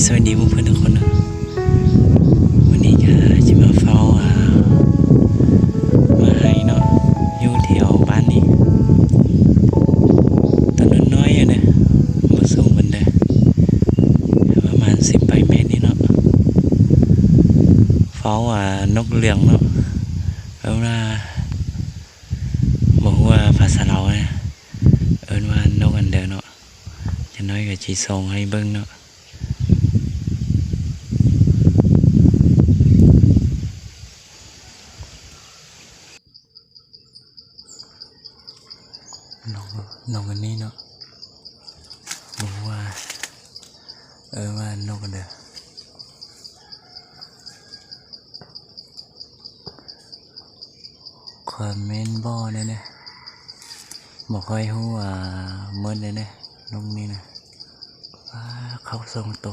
ສະບາຍດີໝູ່ເພື່ອນທຸກຄົນເນາະ. ມື້ນີ້ກະຊິມາເຝົ້າ ອ່າ ໝາກໄຮເນາະ ຢູ່ແຖວບ້ານນີ້ ຕົ້ນນ້ອຍໆ ເດີ ບໍ່ສູງປານໃດ ປະມານສິບປາຍແມັດນີ້ເນາະ. ເຝົ້າ ອ່າ ນົກເຫຼືອງເນາະ ເອີ້ນວ່າ ບໍ່ຮູ້ວ່າພາສາລາວນະ ເອີ້ນວ່ານົກອັນໃດເນາະ. ຢ່າງໜ້ອຍກໍຊິສົ່ງໃຫ້ເບິ່ງເນາະ. ນົກ ນົກອັນນີ້ເນາະ ບໍ່ຮູ້ວ່າ ເອີ້ນວ່ານົກອັນໃດ. ຄອມເມັນບອກແດ່ເດີ ບໍ່ຄ່ອຍຮູ້ ອ່າ ໝົດແດ່ເດີ ນົກນີ້ນະ. ວ້າ ເຂົ້າສອງໂຕ.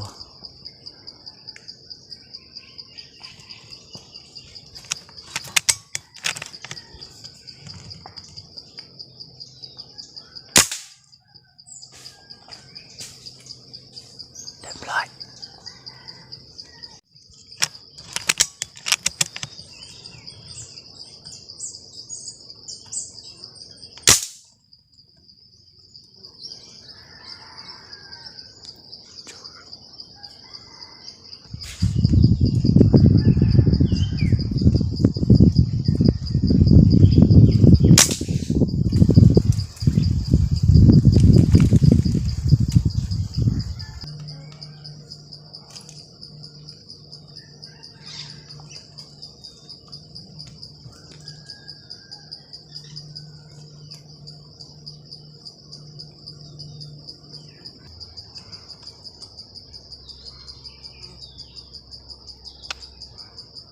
ຮຽບຮ້ອຍ.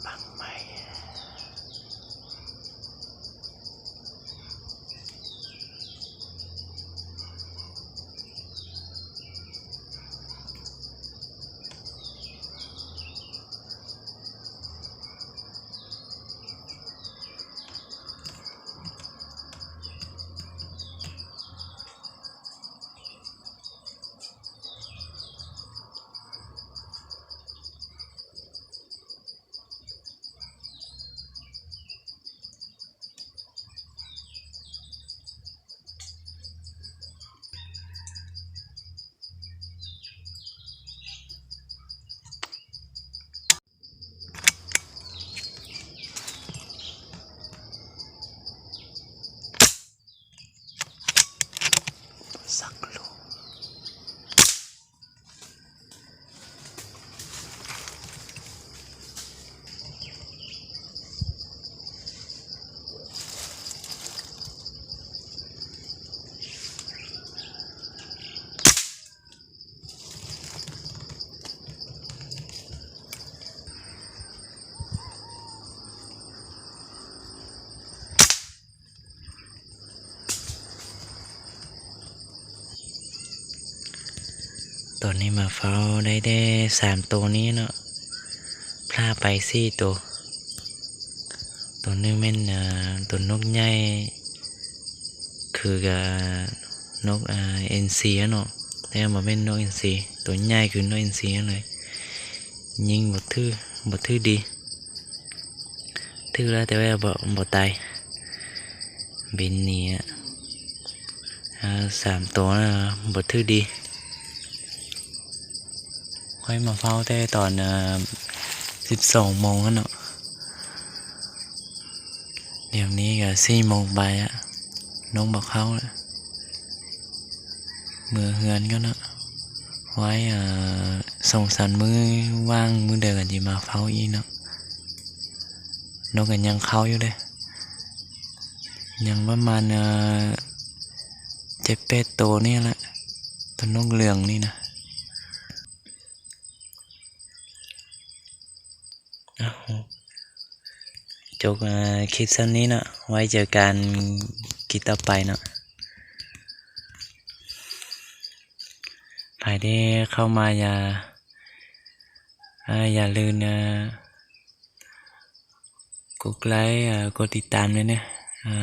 ບັ້ງໄມ້. ສັກໂລ. ຕອນນີ້ມາເຝົ້າໄດ້ແຕ່ສາມໂຕນີ້ເນາະ ພາດໄປສີ່ໂຕ. ໂຕໜຶ່ງແມ່ນ ເອີ ໂຕນົກໃຫຍ່ ຄືກັບນົກ ເອັນຊີຫັ້ນເນາະ ແຕ່ບໍ່ແມ່ນນົກເອັນຊີ ໂຕໃຫຍ່ຄືນົກເອັນຊີຫັ້ນເລີຍ. ຍິງບໍ່ຖືກ ບໍ່ຖືກດີ ຖືກແລ້ວແຕ່ວ່າບໍ່ ບໍ່ຕາຍ ບິນໜີອະ. ເອີ ສາມໂຕນະ ບໍ່ຖືກດີ. ຂ້ອຍມາເຝົ້າແຕ່ຕອນ ເອີ ສິບສອງໂມງຫັ້ນເນາະ ດຽວນີ້ກໍສີ່ໂມງປາຍລະ ນົກບໍ່ເຂົ້າລະ. ເມືອເຮືອນກ່ອນເນາະ ໄວ້ ເອີ ສອງສາມມື້ ວ່າງມື້ໃດກໍຊິມາເຝົ້າອີກເນາະ. ນົກກໍຍັງເຂົ້າຢູ່ເດ້ ຍັງປະມານ ເອີ ເຈັດແປດໂຕນີ້ແຫຼະ ໂຕນົກເຫຼືອງນີ້ນະ. ເອົາ ຈົບ ເອີ ຄລິບຊ່ຳນີ້ເນາະ ໄວ້ເຈີກັນຄລິບຕໍ່ໄປເນາະ. ໃຜທີ່ເຂົ້າມາຢ່າ ເອີ ຢ່າລືມ ເອີ ກົດໄລ ເອີ ກົດຕິດຕາມແດ່ເດີ ເອີ